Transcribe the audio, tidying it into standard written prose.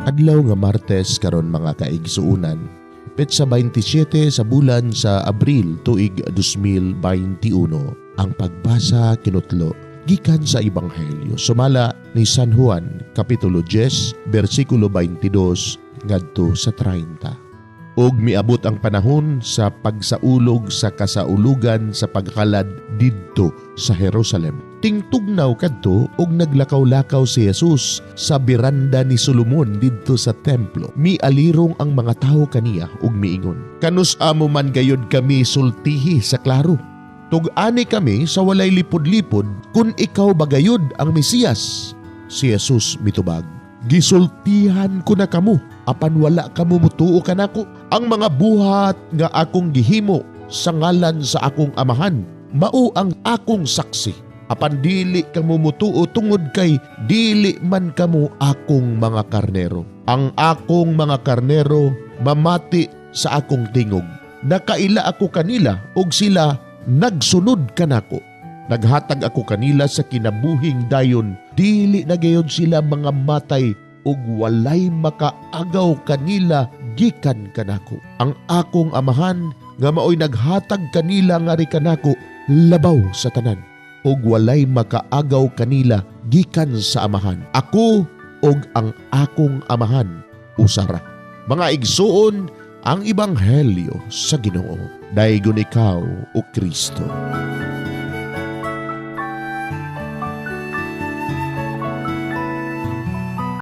Adlaw nga Martes karon, mga kaigsuunan, petsa 27 sa bulan sa Abril, tuig 2021. Ang pagbasa kinutlo gikan sa Ebanghelyo sumala ni San Juan, kapitulo 10, bersikulo 22 ngadto sa 30. Ug miabot ang panahon sa pagsaulog sa kasaulugan sa pagkalad didto sa Jerusalem. Tingtugnaw kadto ug naglakaw-lakaw si Jesus sa biranda ni Solomon didto sa templo. Mialirong ang mga tawo kaniya ug miingon, "Kanus-a mo man gayud kami sultihi sa klaro? Tug-ani kami sa walay lipod-lipod kung ikaw ba gayud ang Mesiyas." Si Jesus mitubag, "Gisultihan ko na kamo, apan wala kamo mutuo kanako. Ang mga buhat nga akong gihimo sa ngalan sa akong Amahan, mao ang akong saksi. Apan dili kamo mutuo tungod kay dili man kamo akong mga karnero. Ang akong mga karnero mamati sa akong tingog. Nakaila ako kanila ug sila nagsunod kanako. Naghatag ako kanila sa kinabuhing dayon, dili na gayud sila mga matay ug walay makaagaw kanila gikan kanako. Ang akong Amahan nga maoy naghatag kanila ngari kanako labaw sa tanan ug walay makaagaw kanila gikan sa Amahan. Ako ug ang akong Amahan usa ra." Mga igsuon, ang Ebanghelyo sa Ginoo. Daygon ikaw, o Kristo.